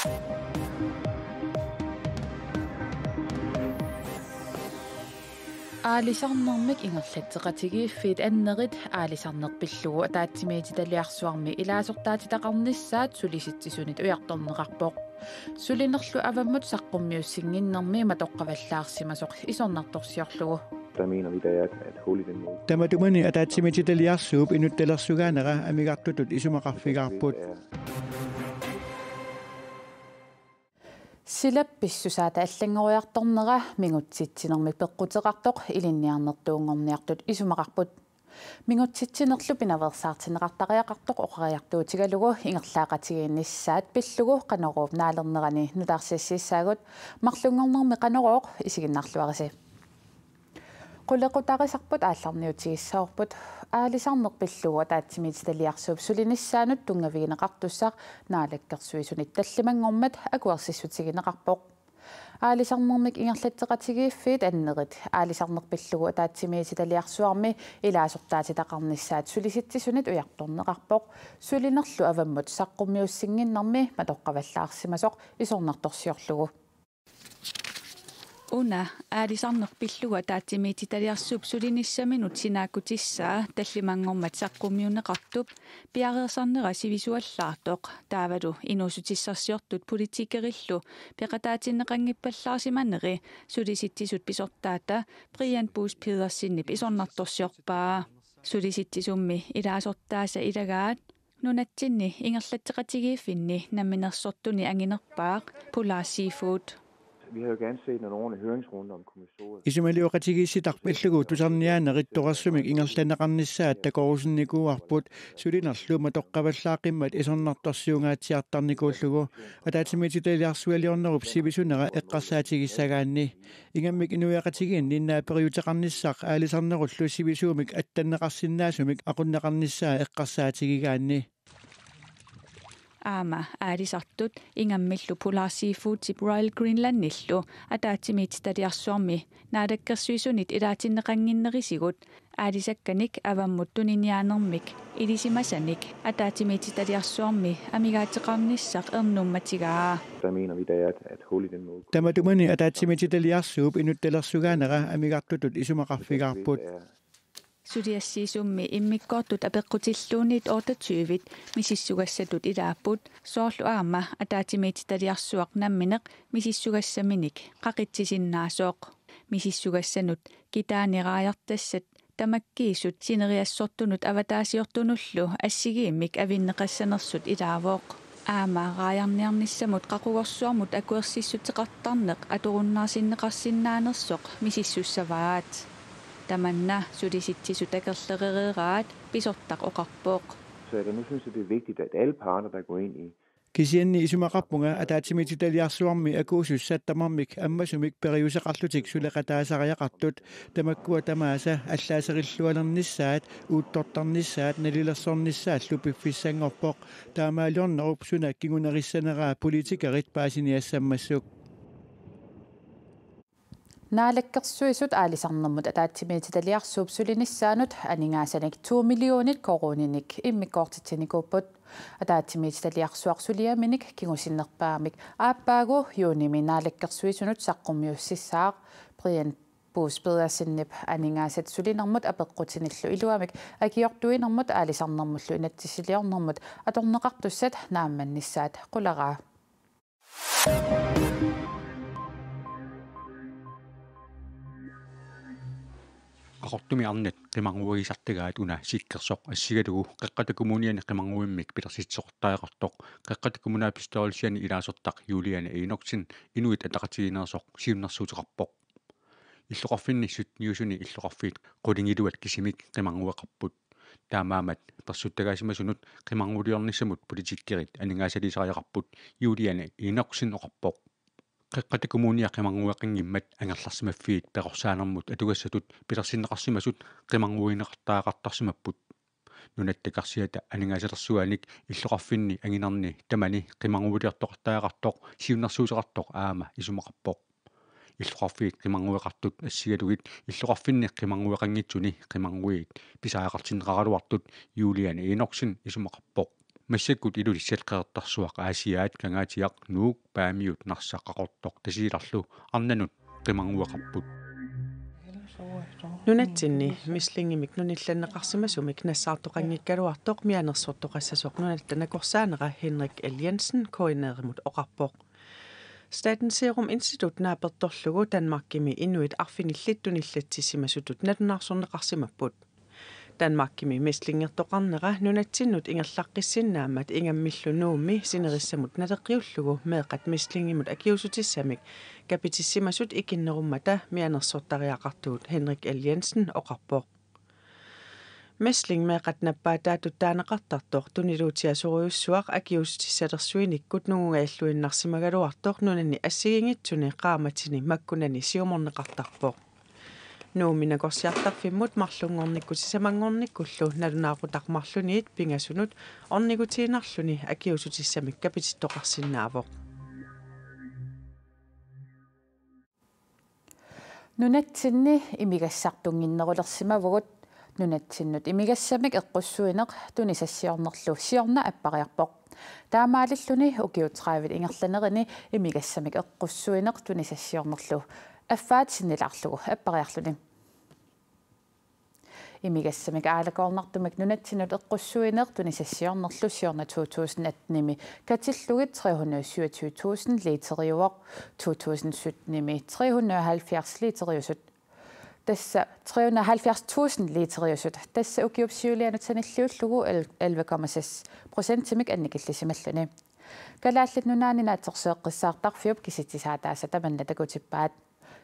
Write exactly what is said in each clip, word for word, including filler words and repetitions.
Aalisarnermik ingerlatseqatigiiffiit annerit aalisarneq pillugu ataatsimiititaliarsuarmi ilaasortaatitaqarnissaat Sulisitsisuniit ujartorneqarpoq. Sulinerlu avammut saqqummiussinnginnermi matoqqavallaarsimasoq isornartorsiorlugu. Der mener vi, der er et, et hul i den måde. Tamatumani ataatsimiititaliarsuup inuttalersugaanera amigartutut isumaqarfigaarput. Silap pissusaata allanngoriartornera mingutsitsinermik peqquteqartoq ilinniarnertuunngorniartut isumaqarput. Mingutsitsinerlu pinaveersaartinneqartariaqartoq oqariartuutigalugu ingerlaaqatigiinnissaat pillugu Qanoruup naalernerani nutaarsiassiissaagut. Marlunngornermi Qanorooq, isiginnaarluarisi. Qulequtarisarput aallarniutigissavarput. Aalisarneq pillugu ataatsimiititaliarsuup sulinissaanut tunngavigineqartussaq Naalakkersuisunit tallimanngormat akuersissutigineqarpoq. Aalisarnermik ingerlatseqatigiiffiit annerit aalisarneq pillugu ataatsimiititaliarsuarmi ilaasortaatitaqarnissaat Sulisitsisunit ujartorneqarpoq. Sulinerlu avammut saqqummiussinnginnermi matoqqavallaarsimasoq isornartorsiorlugu. Una aalisarneq pillugu ataatsimiititaliarsuup sulinissaminut sinaakkutissaa tallimanngormat saqqummiunneqartup piareersarnera sivisuallaartoq taavalu inuussutissarsiortut politikerillu peqataatinneqanngippallaarsimaneri Sulisitsisut pisortaata Brian Buus Pedersenip isornartorsiorpaa. Sulisitsisummi ilaasortaasa ilagaat nunatsinni ingerlatseqatigiiffinni namminersortuni anginerpaaq Polar Seafood. Vi havde jo gerne set nogle ordentlige høringsrunder om kommissoriet. Isumalioqatigiissitaq pillugu tusarniaanerit torersumik ingerlanneqarnissaat takorusunnikuuarput, sulinerlu matoqqavallaaqqimmat isornartorsiungaatsiartarnikuullugu. Ataatsimiititaliarsualiornerup sivisunera eqqarsaatigissagaanni. Ingammik inuiaqatigiinni naaperiuteqarnissaq aalisarnerullu sivisuumik attanneqarsinnaasumik aqunneqarnissaa eqqarsaatigigaanni. Aamma aalisartut ingammillu Polar Seafoodip Royal Greenlandillu ataatsimiititaliarsuarmi Naalakkersuisunit ilaatinneqannginnerisigut aalisakkanik avammut tuniniaanermik ilisimasanik ataatsimiititaliarsuarmi amigaateqarnissaq ernummatigaa. Der mener vi, der er et, et hul i den måde. Tamatumani ataatsimiititaliarsuup inuttalersugaanera amigartutut isumaqarfigaarput. Suliassiisummi immikkoortut apeqqutilluunniit otteogtyve misissugassatut ilaapput, soorlu aamma ataatsimiititaliarsuaq nammineq misissugassaminik qaqitsisinnaasoq. Misissugassanut kitaani raajartassat tamakkiisut sineriassortunut avataasiortunullu assigiimmik avinneqassanersut ilaavoq. Aamma raajarniarnissamut qaqugorsuarmut akuersissuteqartarneq atorunnaarsinneqarsinnaanersoq misissussavaat. Tamanna Sulisitsisut akerlerereeraat pisortaq oqarpoq. Så jeg kan nu synes, at det er vigtigt, at alle parter, der går ind i Kisianni isumaqarpunga ataatsimiititaliarsuarmi akuusussat tamarmik ammasumik periuseqarlutik suleqataasariaqartut, tamakkua tamaasa allaaserillualernissaat, uuttortarnissaat nalilersornissaallu piffissanngorpoq. Taamaaliornerup suna kingunerissaneraa politikerit paasiniassammassuk. Naalakkersuisut aalisarnermut ataatsimiititaliarsuup sulinissaanut aningaasanik to millionit koruuninik immikkoortitsinikuupput. Ataatsimiititaliarsuaq suliaminik kingusinnerpaamik aappaagu juunimi Naalakkersuisunut saqqummiussissaaq. Brian Buus Pedersenip aningaasat sulinermut apeqqutinillu iluamik akiortuinermut aalisarnermullu inatsisiliornermut atorneqartussat naammannissaat qularaa. Qaqortumi arnat qimarnguagisartagaat una Sikkersoq assigalugu Qeqqata Kommuniani qimarnguimmik pilersitsisoqartariaqartoq Qeqqata Kommunalbestyrelsiani ilaasortaq Juliane Enoksen Inuit Ataqatigiinneersoq siunnersuuteqarpoq. Illoqarfinni syttenusuni illoqarfiit qulingiluat kisimik qimarngueqarput. Taamaammat persuttagaasimasunut qimarnguliornissamut politikerit aningaasaliisariaqarput Juliane Enoksen oqarpoq. Qeqqata Kommunia qimarngueqanngimmat angerlarsimaffiit peqorsaanermut atugassatut pilersinneqarsimasut qimarnguineqartariaqartarsimapput. Nunatta Karsiata aningaasalersugaannik illoqarfinni anginerni tamani qimarnguliortoqartariaqartoq siunnersuuteqartoq aamma isumaqarpoq. Illoqarfiit qimarngueqartut assigalugit illoqarfinni qimarngueqanngitsuni qimarnguit pisariaqartinneqaraluartut Juliane Enoksen isumaqarpoq. Massakkut Ilulissat Qeqertarsuaq Aasiaat Kangaatsiaq Nuuk Paamiut Narsaq Qaqortoq Tasiilarlu arnanut qimarnguaqarput. Nunatsinni mæslingimik nunillanneqarsimasumik nassaartoqanngikkaluartoq mianersortoqassasoq nunatta nakorsaanera Henrik L. Jensen K N R-imut oqarpoq. Statens Serum Institut naapertorlugu Danmarkimi inuit arfinillit tunillatsissimasutut nalunaarsorneqarsimapput. Danmarkimi mæslingertoqarnera nunatsinnut ingerlaqqissinnaammat ingammillu Nuummi sinerissamut naleqqiullugu meeqqat mæslingimut akiuussutissamik kapitissimasut ikinnerummata mianersortariaqartugut Henrik L. Jensen oqarpoq. Mæsling meeqqat nappaataatut taaneqartartoq tuniluutiasorujussuaq akiuussutissalersuinikkut nungungajalluinnarsimagaluartoq nunani assigiinngitsuni qaammatini makkunani siumorneqartarpoq. Nuummi nakorsiartarfimmut marlunngornikkut sisamanngornikkullu nalunaaqutaq marlunniit pingasunut ornigutiinnarluni akiuussutissamik kapitittoqarsinnaavoq. Nunatsinni imigassartunnginnerulersimavugut. Nunatsinnut imigassamik eqqussuineq tunisassiornerlu siorna appariarpoq. Taamaalilluni ukiut tredive ingerlanerini imigassamik eqqussuineq tunisassiornerlu affaat sinnilaarlugu appariarluni. Imigassamik aalakoornartumik nunatsinnut eqqussuineq tunisassiornerlu siorna to tusind atten-imi katillugit tre hundrede syvogtyve tusind literiuvoq, to tusind sytten-imi tre hundrede halvfjerds literiusut. Tassa tre hundrede halvfjerds tusind literiusut. Tassa ukiup siulianut sanilliullugu el-, elleve komma seks procentimik annikillisimalluni. Kalaallit Nunaanni Naatsorsueqqissaartarfiup kisitsisaataasa tamanna takutippaat.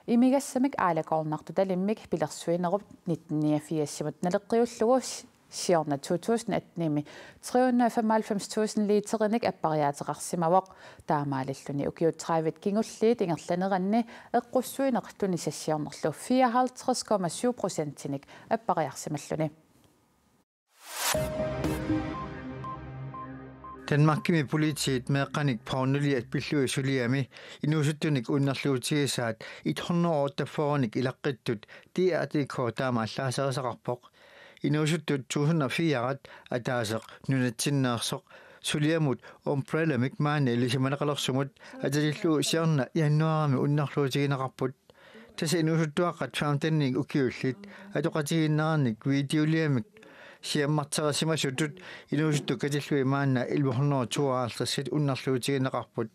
Imigassamik aalakoornartutalimmik pilersuinerup nitten niogfirs-imut naleqqiullugu s-, siorna to tusind atten-imi tre hundrede femoghalvfems tusind literinik appariaateqarsimavoq. Taamaalilluni ukiut tredive kingulliit ingerlaneranni eqqussuineq tunisassiornerlu fireoghalvtreds komma syv procentinik appariarsimalluni. Danmarkimi politiit meeqqanik pornoliat pillugit suliami inuusuttunik unnerluutigisaat et hundrede otteogfyrre-nik ilaqqittut D R D K taama allaaserisaqarpoq. Inuusuttut tusind og fire-at ataaseq nunatsinneersoq suliamut Umbrellamik maani ilisimaneqalersumut atatillugu siorna januaarimi unnerluutigineqarput. Tassa inuusuttuaqqat femten-nik ukiullit atoqatigiinnerannik videoliamik siammarterisimasutut inuusuttut katillugit maanna elleve hundrede tooghalvtreds unnerluutigineqarput.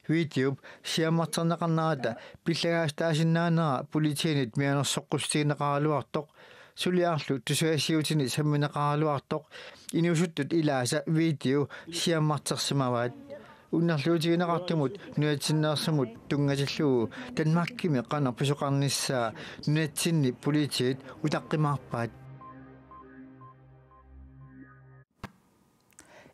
Videop siammarterneqarnerata pillagaasutaasinnaanera politiinit mianersoqqussutigineqaraluartoq, suliarlu tusagassiuutini sammineqaraluartoq, inuusuttut ilaasa video siammartersimavaat. Unnerluutigineqartumut nunatsinneersumut tunngatillugu Danmarkimi qanoq pisoqarnissaa nunatsinni politiit utaqqimaarpaat.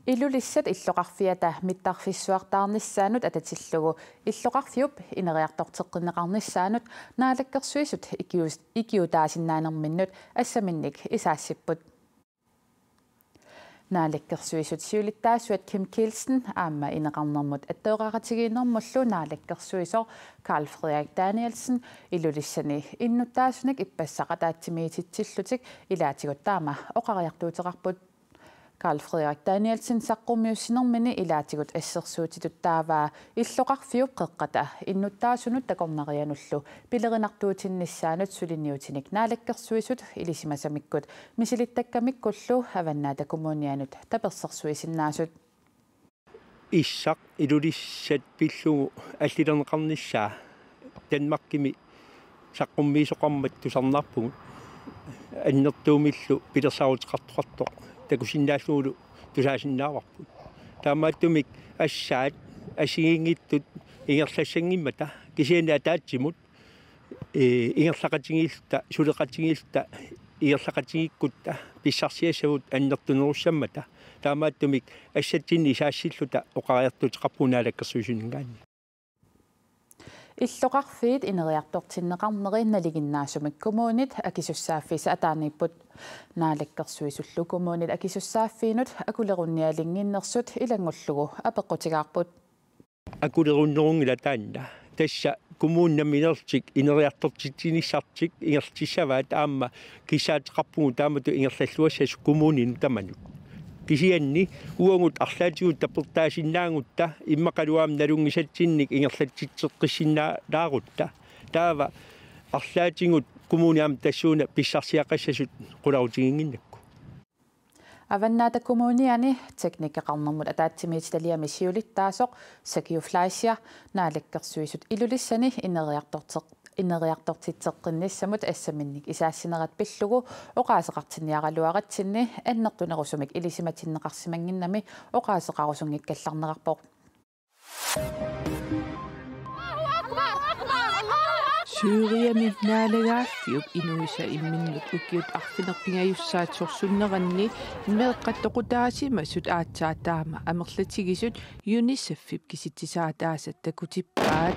Ilulissat illoqarfiata mittarfissuartaarnissaanut atatillugu illoqarfiup ineriartorteqqinneqarnissaanut Naalakkersuisut ikius-, ikiutaasinnaanerminnut assaminnik isaassipput. Naalakkersuisut siulittaasuat Kim Kielsen aamma ineqarnermut attaveqaqatigiinnermullu naalakkersuisoq Karl Frederik Danielsen Ilulissani innuttaasunik ippassaq ataatsimiititsillutik ilaatigut taama oqariartuuteqarput. Karl Frederik Danielsen saqqummiussinermini ilaatigut assersuutitut taavaa illoqarfiup qeqqata innuttaasunut takornarianullu pilerinartuutinnissaanut suliniutinik naalakkersuisut ilisimasamikkut misilittakkamikkulu Avannaata Kommunianut tapersersuisinnaasut. Issaq Ilulissat pillugu allilerneqarnissaa Danmarkimi saqqummiisoqarmat tusarnaarpugut. Annertuumillu pilersaaruteqartoqartoq takusinnaallugulu tusaasinnaavarput. Taamaattumik assaat assigiinngitsut ingerlassanngimmata kisianni ataatsimut, ee, ingerlaqatigiilluta, suleqatigiilluta, ingerlaqatigiikkutta pissarsiassagut annertunerussammata. Taamaattumik assatsinni isaassilluta oqariartuuteqarpugut Naalakkersuisuninngaanniit. Illoqarfiit ineriartortinneqarneri nalinginnaasumik kommunit akisussaaffiisa ataaniipput. Naalakkersuisullu kommunit akisussaaffiinut akulerunnialinnginnersut ilanngullugu apeqqutigaarput. Akulerunnerunngilaq taanna. Tassa kommunit nammineerlutik ineriartortitsinissartik ingerlatissavaat aamma kissaateqarpugut taamatut ingerlalluassasoq kommuninut tamanut. Kisianni uagut arlaatigut tapertaasinnaagutta immaqaluunniit nalunngisatsinnik ingerlatsitseqqissinnaalaarutta. Taava arlaatigut kommunit aamma tassuuna pissarsiaqassasut qularutiginnginnakku. Avannaata Kommuniani teknikeqarnermut ataatsimiititaliami siulittaasoq Sakiu Fleischer Naalakkersuisut Ilulissani ineriartorteq-, ineriartortitseqqinnissamut assaminnik isaassinnerat pillugu oqaaseqartinniaraluaratsinni annertunerusumik ilisimatinneqarsimannginnami oqaaseqarusunngikkallarnerarpoq. Syriami naalagaaffiup inuisa imminnut ukiut arfineq-pingajussaat sorsunneranni meeqqat toqutaasimasut aatsaat taama amerlatigisut UNICEF-ip kisitsisaataasa takutippaat.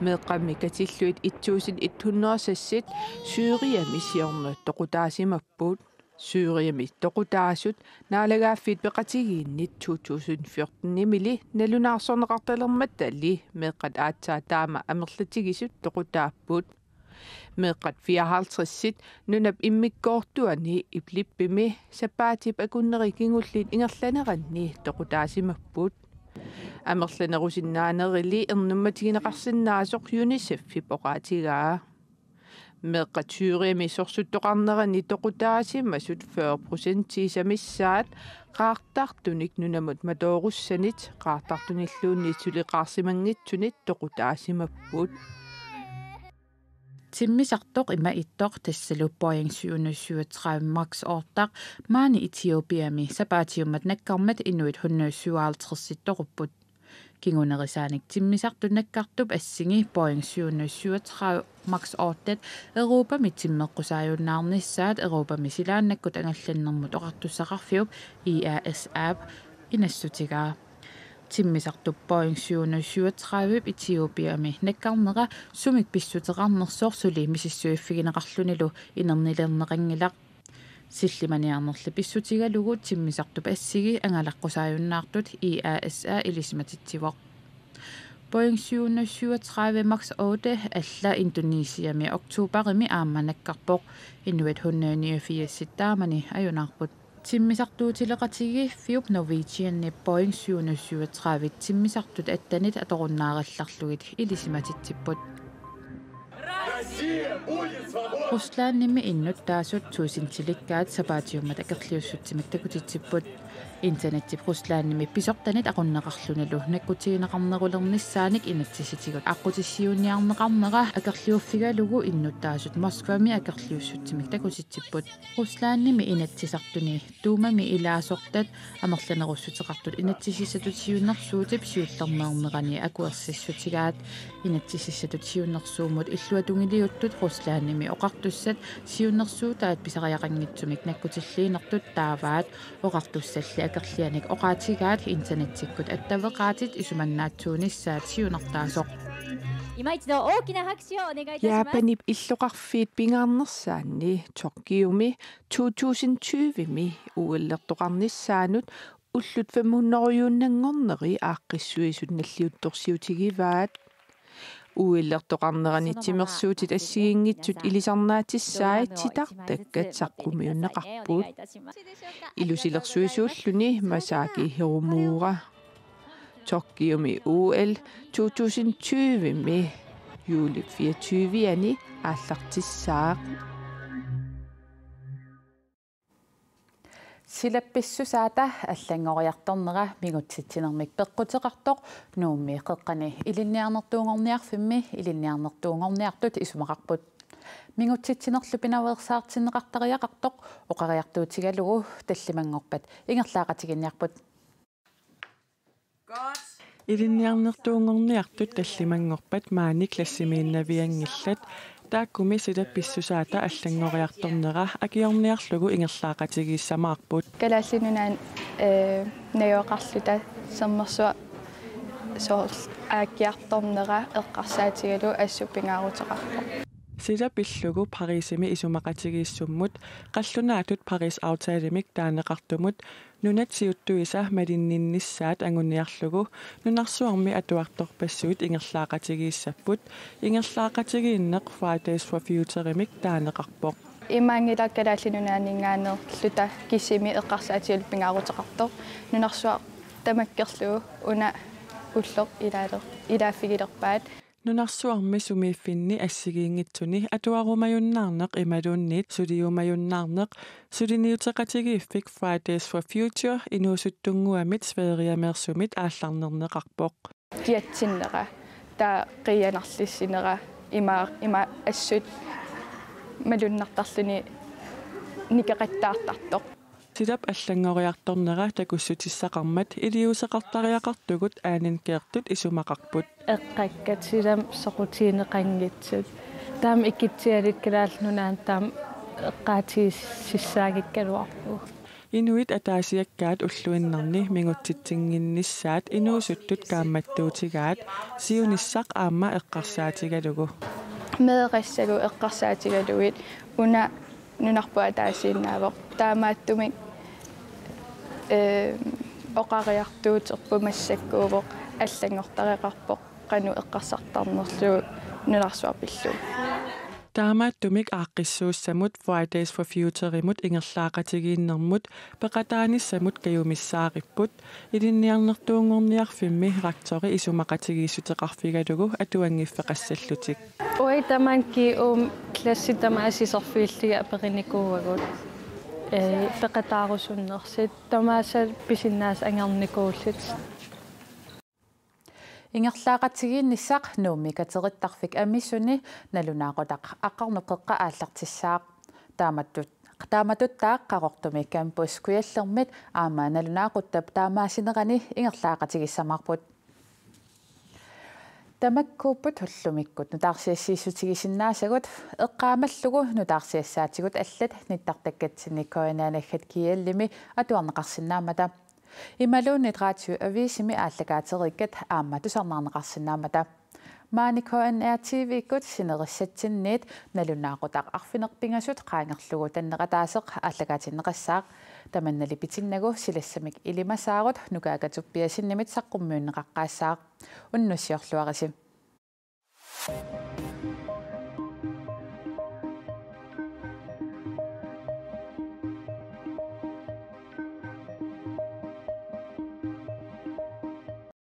Meeqqammi katillugit et tusind et hundrede og seks Syriami siorna toqutaasimapput. Syriami toqutaasut naalagaaffiit peqatigiinnit to tusind fjorten-imili nalunaarsorneqartalermatali meeqqat aatsaat taama amerlatigisut toqutaapput. Meeqqat fireoghalvtreds nunap immikkoortuani Idlibimi sapaatip akunneri kingulliit ingerlaneranni toqutaasimapput. Amerlanerusinnaanerali ernummatigineqarsinnaasoq UNICEF-ip oqaatigaa. Meeqqat Syriami sorsuttoqarnerani toqutaasimasut fyrre procent sisamassaat qaartartunik nunamut matoorussanit qaartartunilluunniit suleqaarsimanngitsunit toqutaasimapput. Timmisartoq ima ittoq tassalu Boeing syv hundrede syvogtredive Max otte maani Etiopiami sapaatiummat nakkarmat inuit hundrede syvoghalvtreds-ittorupput. Kingunerisaanik timmisartut nakkartup assigi Boeing syv hundrede syvogtredive Max otte Europami timmeqqusaajunnaarnissaat Europami silaannakkut angallannermut oqartussaqarfiup I A S A-p inassutigaa. Timmisartup Boeing syv hundrede syvogtredive Etiopiami nakkarnera sumik pissuteqarnersoq suli misissuiffigineqarlunilu inernilerneqanngilaq. Sillimaniarnerli pissutigalugu timmisartup assigi angalaqqusaajunnaartut I A S A ilisimatitsivoq. Boeing syv hundrede syvogtredive Max otte alla Indonesiami oktoberimi aamma nakkarpoq. Inuit hundrede niogfirs taamani ajunaarput. Timmisartuutileqatigiiffiup Norwegianip Boeing syv hundrede syvogtredive timmisartut attenit atorunnaarallarlugit ilisimatitsipput. Ruslandimi innuttaasut tuusintilikkaat sapaatiummat akerliussutsimik takutitsipput. Internetip Ruslandimi pisortanit aqunneqarlunilu nakkutigineqarnerulernissaanik inatsisitigut aqqutissiuunniarneqarnera akerliuffigalugu innuttaasut Moskvami akerliussutsimik takutitsipput. Ruslandimi Inatsisartuni Dumami ilaasortat amerlanerussuteqartut inatsisissatut siunnersuutip siullermeernerani akuersissutigaat. Inatsisissatut siunnersuummut illuatungiliuttut Ruslandimi oqartussat siunnersuutaat pisariaqanngitsumik nakkutilliinertut taavaat. Oqartussalli akerlianik oqaatigaat internettikkut attaveqaatit isumannaatsuunissaat siunertaasoq. 今一度大きな拍手をお願いいたします。 Japanip illoqarfiit pingaarnersaanni Tokyomi to tusind tyve-mi O L-ertoqarnissaanut ullut fem hundrede-juunnanngorneri aaqqissuisut nalliuttorsiutigivaat. O L-ertoqarnerani timersuutit assigiinngitsut ilisarnaatissaat titartakkat saqqumiunneqarput. Ilusilersuisuulluni Masaki Hiromura. Tokyomi O L to tusind tyve-mi juulip fireogtyve-ani aallartissaaq. Silap pissusaata allanngoriartornera mingutsitsinermik peqquteqartoq Nuummi Qeqqani Ilinniarnertuunngorniarfimmi ilinniarnertuunngorniartut isumaqarput. Mingutsitsinerlu pinaveersaartinneqartariaqartoq oqariartuutigalugu tallimanngorpat ingerlaaqatigiinniarput. Ilinniarnertuunngorniartut tallimanngorpat maani klassimiinnavianngillat, taakkumi silap pissusaata allanngoriartornera akiorniarlugu ingerlaaqatigiissamaarput. Kalaallit Nunaanni, eh, najugaqarluta sermersuaq soorlu aakkiartornera eqqarsaatigalugu assut pingaaruteqarpoq. Sila pillugu Parisimi isumaqatigiissummut, qallunaatut Paris-aftalemik taaneqartumut, nunat siuttuisa malinninnissaat anguniarlugu nunarsuarmi atuartorpassuit ingerlaaqatigiissapput, ingerlaaqatigiinneq Fridays for Future-imik taaneqarpoq. Imaanngilaq Kalaallit Nunaanninngaanneerluta kisimi eqqarsaatigalugu pingaaruteqartoq. Nunarsuaq tamakkerlugu una ulloq ilaaler-, ilaaffigilerpaat. Nunarsuarmi sumiiffinni assigiinngitsuni atuarumajunnaarneq imaluunniit suliumajunnaarneq suliniuteqatigiiffik Fridays for Future inuusuttunnguamit Sverigemiirsumit aallarnerneqarpoq. Kiatsinnera, taava qiianarlissinera, ima, ima assut malunnartarluni nikeqattaartartoq. Silap allanngoriartornera takussutissaqarmat iliuuseqartariaqartugut Aanin Geertut isumaqarput. Eqqakkat silam soqutigineqanngitsut. Taama ikitsialik Kalaallit Nunaanni taama eqqaatigisassaanngikkaluarpugut. Inuit ataasiakkaat ulluinnarni mingutsitsinnginnissaat inuusuttut kaammattuutigaat siunissaq aamma eqqarsaatigalugu. Meerassagut eqqarsaatigalugit una nunarput ataasiinnaavoq. Taamaattumik, ee, oqariartuuterput massakkuuvoq allanngortariaqarpoq qanoq eqqarsartarnerlugu nunarsuaq pillugu. Taamaattumik aaqqissuussamut Fridays for Futurimut ingerlaaqatigiinnermut peqataanissamut kajumissaaripput, ilinniarnertuunngorniarfimmi rektori isumaqatigiissuteqarfigalugu atuanngiffeqassallutik. Uagut tamaani G U-mi klassit tamaasa iserfigillugit aperinikuuagut, ee, peqataarusunnersut, tamaasa pisinnaasat angernikuullutik. Ingerlaaqatigiinnissaq Nuummi katerittarfik Amisuni nalunaaqutaq aqqarneq qeqqa aallartissaaq. Taamatut, taamatuttaaq Qaqortumi Campus Kujallermit aamma nalunaaquttap taamaasinerani ingerlaaqatigissamaarput. Tamakkuupput ullumikkut nutaarsiassiissutigisinnaasagut, eqqaamallugu nutaarsiassaatigut allat nittartakkatsinni K N R naggat G L-imi atuarneqarsinnaammata. Imaluunniit Radioavisimi aallakaatereerikkat aamma tusarnaarneqarsinnaammata. Maani K N R T V-kkut sinerissatsinniit nalunaaqutaq arfineq-pingasut qaangerlugu tanneq ataaseq aallakaatinneqassaaq. Tamannali pitinnagu silassamik ilimasaarut Nuka Katup Piasinnimit saqqummiunneqaqqaassaaq. Unnussiorluarisi.